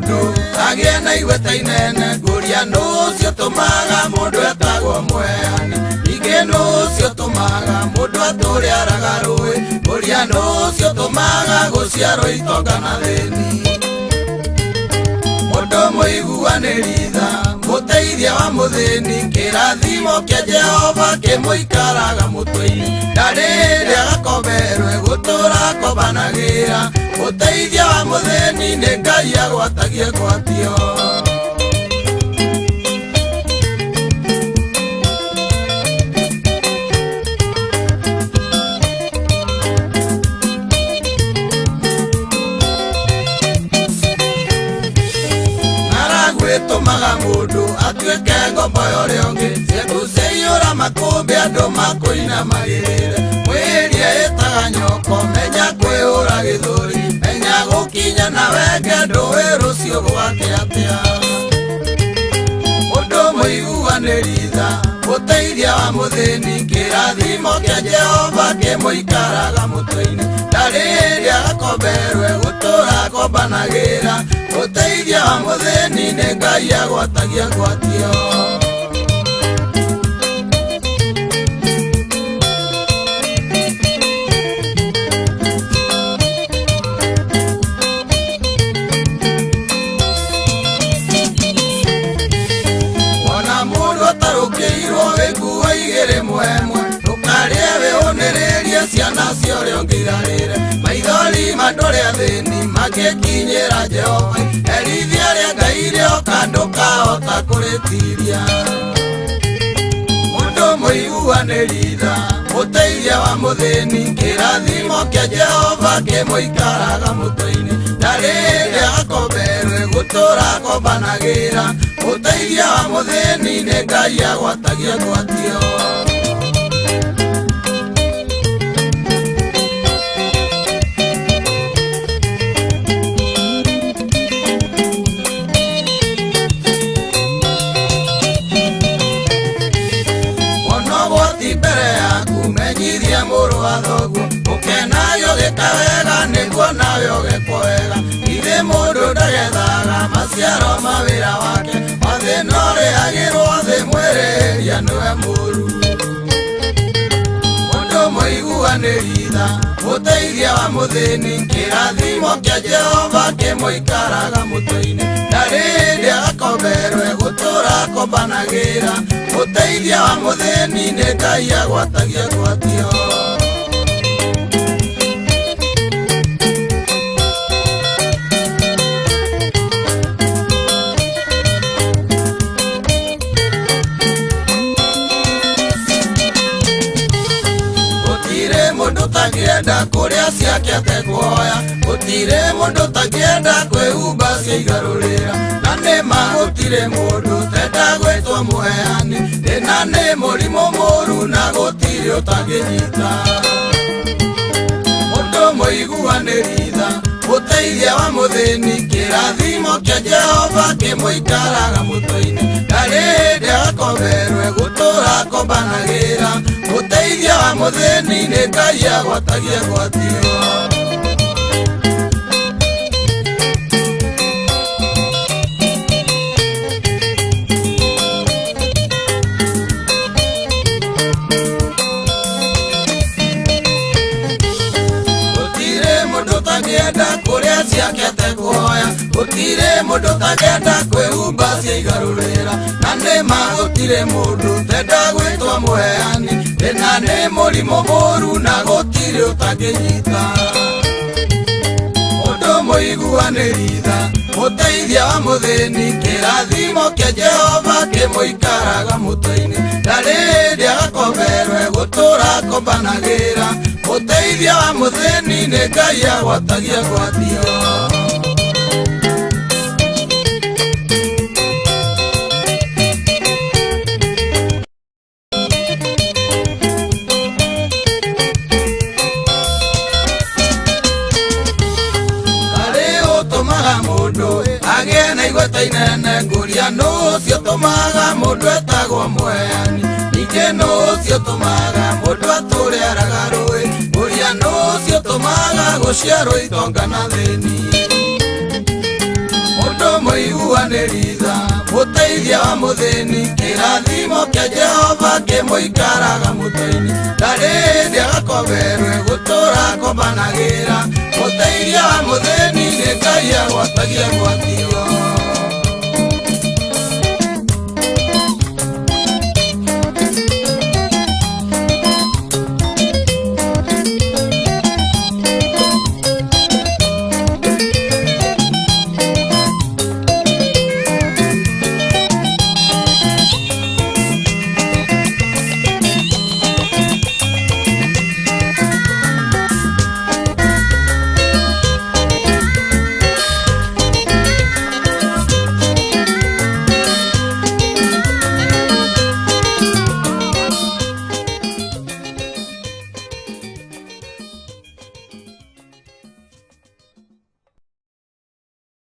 Mũndũ agĩe na igweta inene. Ngũria nũ ũcio ũtũmaga mũndũ etagwo mũheani? Ningĩ nũ ũcio ũtũmaga mũndũ atũre araga rũĩ? Ngũria nũ ũcio ũtũmaga gũciarwo itonga na thĩni? Mũndũ mũiguanĩri tha, mũteithia wa mũthĩni, kĩrathimo kĩa Jehova kĩmũikaraga mũtwe-inĩ. Na rĩrĩa agakomberwe gũtũra akombanagĩra. Mũteithia wa mũthĩni nĩ Ngai agwatagia ngwatio. Ng'aragu ĩtũmaga mũndũ atuĩke ngombo ya ũrĩa ũngĩ. Ciandu ciaiyũra makũmbĩ andũ makũinamagĩrĩre. Mwĩrĩ ĩtaga nyoko, menya kwĩhũra gĩthũri, menya gũkinya na wenge, ndũĩ rũciũ gwake atĩa. Mũndũ mũiguanĩri tha, mũteithia wa mũthĩni, kĩrathimo kĩa Jehova kĩmũikaraga mũtwe-inĩ. Na rĩrĩa agakomberwe gũtũra akombanagĩra. Mũteithia wa mũthĩni nĩ Ngai agwatagia ngwatio. Ona mũndũ atarũkĩirwo wĩnguo igĩrĩ mwemwe, ndũkarĩe wĩũnĩrĩrie ciana cia ũrĩa ũngĩ irarĩre. Maithori ma andũ arĩa athĩni mangĩkinyĩra Jehova, herithia rĩa Ngai rĩoka ndũkahota kũrĩtiria. Mũndũ mũiguanĩri tha, mũteithia wa mũthĩni, kĩrathimo kĩa Jehova kĩmũikaraga mũtwe-inĩ. Na rĩrĩa akomberwe gũtũra akombanagĩra. Mũteithia wa mũthĩni nĩ Ngai agwatagia ngwatio. Wona ũgwati mbere yaku, menyithia mũrũ wa thoguo. Ũkenagio gĩka wega, nĩguo nawe ũgekwo wega. Githĩ mũndũ ndagethaga maciaro ma wĩra wake? Mathĩna ũrĩhagĩrwo thĩ, mwĩrĩhĩria nĩwe mũũru. Mũndũ mũiguanĩri tha, mũteithia wa mũthĩni, kĩrathimo kĩa Jehova kĩmũikaraga mũtwe-inĩ. Na rĩrĩa agakomberwe gũtũra akombanagĩra. Mũteithia wa mũthĩni nĩ Ngai agwatagia ngwatio. Gũtirĩ mũndũ ũtangĩenda kũrĩa ciake atekũhoya. Gũtirĩ mũndũ ũtangĩenda kwĩhumba cia igarũrĩra. Na nĩma gũtirĩ mũndũ ũtenda gwĩtwo mũheani. Thĩna nĩ mũrimũ mũũru na gũtirĩ ũtangĩnyita. Mũndũ mũiguanĩri tha, mũteithia wa mũthĩni, kĩrathimo kĩa Jehova kĩmũikaraga mũtwe-inĩ. Na rĩrĩa agakomberwe gũtũra akombanagĩra. Mũteithia wa mũthĩni nĩ Ngai agwatagia ngwatio. Gũtirĩ mũndũ ũtangĩenda kũrĩa ciake atekũhoya. Gũtirĩ mũndũ ũtangĩenda kwĩhumba cia igarũrĩra. Na nĩma gũtirĩ mũndũ ũtenda gwĩtwo mũheani. Thĩna nĩ mũrimũ mũũru na gũtirĩ ũtangĩnyita. Mũndũ mũiguanĩri tha, mũteithia wa mũthĩni, kĩrathimo kĩa Jehova kĩmũikaraga mũtwe-inĩ. Na rĩrĩa agakomberwe gũtũra akombanagĩra. Mũteithia wa mũthĩni nĩ Ngai agwatagia ngwatio. Karĩ ũtũmaga mũndũ agĩe na igweta inene. Ngũria nũ ũcio ũtũmaga mũndũ etagwo mũheani? Ningĩ nũ ũcio ũtũmaga mũndũ atũre araga rũĩ? Ngũria nũ ũcio ũtũmaga gũciarwo itonga na thĩni? Mũndũ Mũiguanĩri tha, mũteithia wa mũthĩni, kĩrathimo kĩa Jehova kĩmũikaraga mũtwe-inĩ. Ndarĩ hĩndĩ agakoberwe gũtũra akombanagĩra, mũteithia wa mũthĩni.